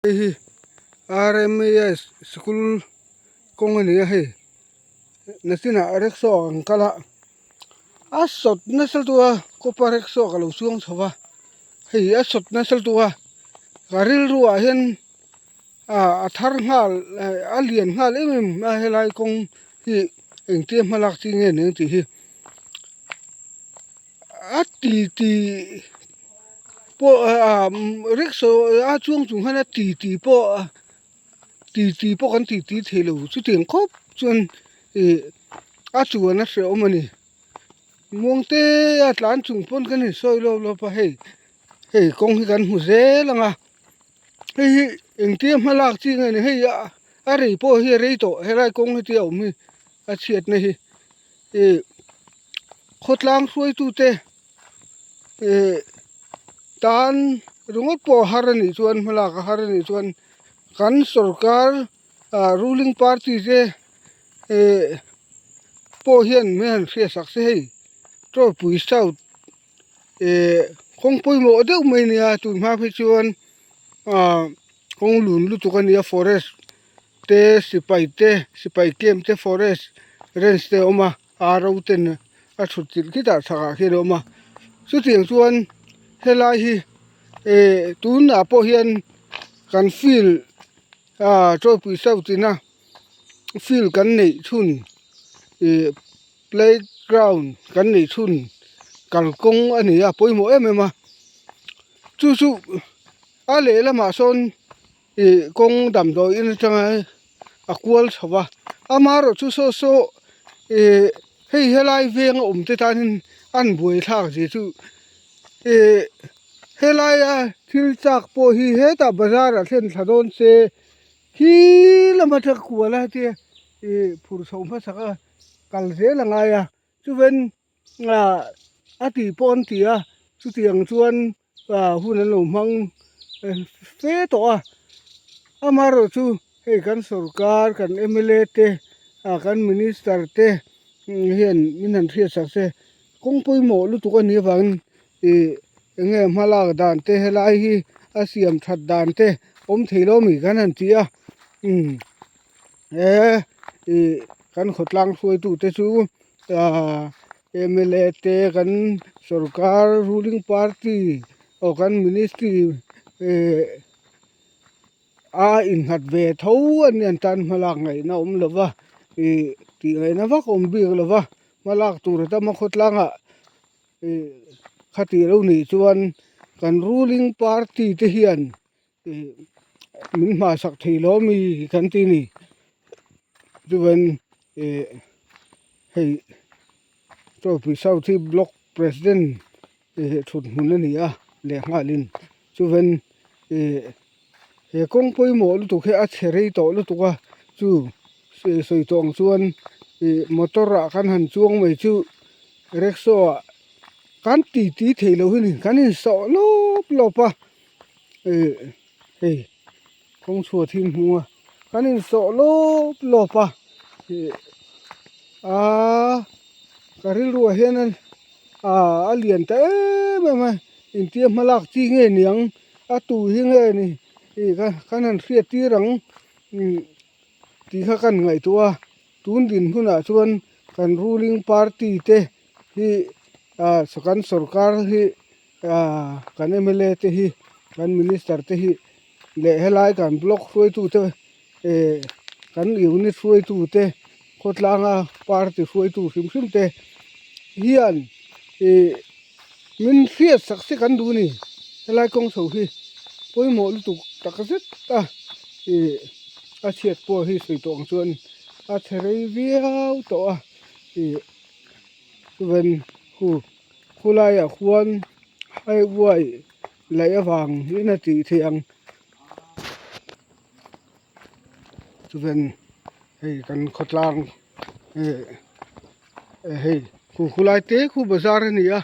Hei hi RMAS sikul kawng a ni a hei nachinah rickshaw an kal a a sawt nasa lutuk a kawpa rickshaw ka lo chuang chho va hei a sawt nasa lutuk a ka rilru ah hian ah a thar nghal a lian nghal em em a helai kawng hi engtia hmalak chi nge ni ang tih hi. A ti ti pawh ah rickshaw a chuang chung hian a ti ti pawh ti ti pawh kan ti ti thei lo chutiang khawp chuan ih a chuan a hrehawm a ni muang te a tlan chung pawn kan insawi lawp lawp a hei hei kawng hi kan hmu zel ang a hei hi engtia hma lak chi nge ni hei a rei pawh hi a rei tawh helai kawng heti a awm hi a chhiatna hi. Ih khawtlang hruaitute ih tan ringawt pawh har a nih chuan hmalak a har a nih chuan kan sorkar ah ruling party te ih pawh hian min han hriatsak se hei Tawipui south ih kawng pawimawh deuh mai a nia tun hma phei chuan ah kawng lun lutuk a nia forest te sipai te sipai camp te forest range te a awm a aro ten a thut chilh khitah chhakah khian a awm a chutiang chuan helai hi eh tunah pawh hian kan field ah Tawipui south ina field kan neih chhun ih play ground kan neih chhun kalkawng a ni a pawimawh em em a chu chu a lehlamah sawn. Ih kawng damdawi in atanga a kual chho va amaherawh chu saw saw ih hei helai veng a awm te tanin an buai thlak zia chu ih helaia thil chak pawh hi hetah bazar ah thlen thla dawn se khi lama tang kual a hetia ih phur chho hmasak a kal zel a ngai a chuven ah a tih pawh an ti a chutiang chuan. ah hun an lo hmang fe tawh a amaherawh chu hei kan sorkar kan mla te ah kan minister te hian min han hriatsak se kawng pawimawh lutuk a nih avangin ih eng nge hmalak dan te helai hi a siam that dan te awm thei lo mi kan han ti a umm he ih kan khawtlang hruaitute chu ah mla te kan sorkar ruling party aw kan ministry eh a innghat ve tho a nia an tan hmalak ngaihna awm lo va ih tih ngaihna vak awm bik lo va hmalak tur a tam a khawtlangah ih khati lo nih chuan kan ruling party te hian. Ih min hmahsak thei lo mi kan ti ni chuan ih hei Chawlhpui South hi block president ih thut hmun a ni a leh nghalin chuan ih he kawng pawimawh lutuk hi a chhe rei tawh lutuk a chu sawi tawh ang chuan ih motor ah kan han chuang mai chu rickshaw ah kan ti ti thei lo hi ni kan insawh lawp lawp a. Ih hei kawng chhuah thil hmung a kan insawh lawp lawp a ih aaa ka rilruah hian aaa a lian ta em em a intia hmalak chi nge niang a tu hi nge ni ih kan han hriat tir ang ih tih kha kan ngaihtuah a tun dinhmunah chuan kan ruling party te hi ah kan sorkar hi. Aaa kan mla te hi kan minister te hi leh helai kan block hruaitu te eh kan unit hruaitu te khawtlanga party hruaitu hrim hrim te hian ih min hriat sak se kan duh a ni helai kawng chho hi pawimawh lutuk tak zet a ih a chhiat pawh hi sawi tawh ang chuan a chhe rei viau tawh a ih chuan hu. Khulaiah khuan highway laih avang in a tih theih ang chuan hei kan khawtlang eh hei khu khulai te khu bazar a ni a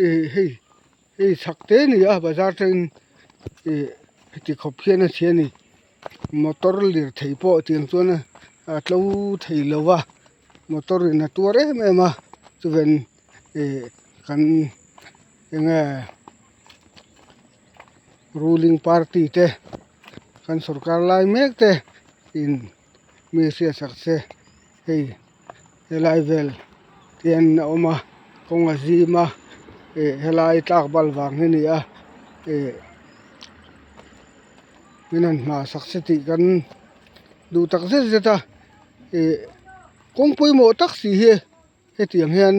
ih hei hei chhak te a ni a bazar atangin ih heti khawp hian a chhe a ni motor lirthei pawh tiang chuan a tlo thei lo va motor in a tuar em em a chuan. Ih kan eng nge ruling party te Kan sorkar lai mek te in mi hriatsak se hei helai vel hian a awm a kawng a zim a ih helai tlak bal vang hi a ni a ih min han hma sak se tih kan duh tak zet zet a ih kawng pawimawh tak si hi hetiang hian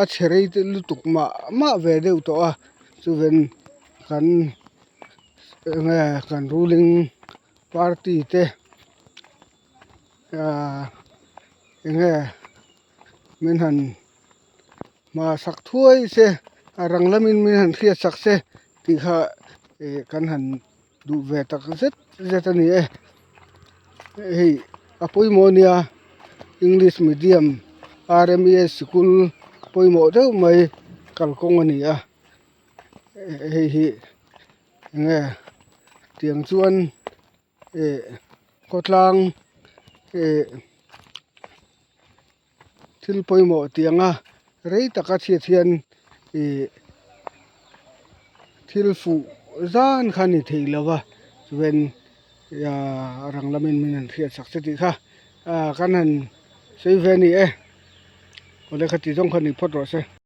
a chhe rei te lutuk mah mah ve deuh tawh a chuven kan enge kan ruling party te ahh enge min han hma sak thuai se a rang lamin min han hriat sak se tih kha ih kan han duh ve tak zet zet a ni e hei a pawimawh a nia english medium r m e s sikul pawimawh deuh mai kalkawng a ni a hei hi enge tiang chuan ih khawtlang ih thil pawimawh tianga rei taka chhiat hian ih thil fuh zan kha a ni thei lo va chuan ah a rang lamin min han hriat sak che tih kha ah kan han sawi ve a ni e awle khati zawng kha ni phawt rawh se.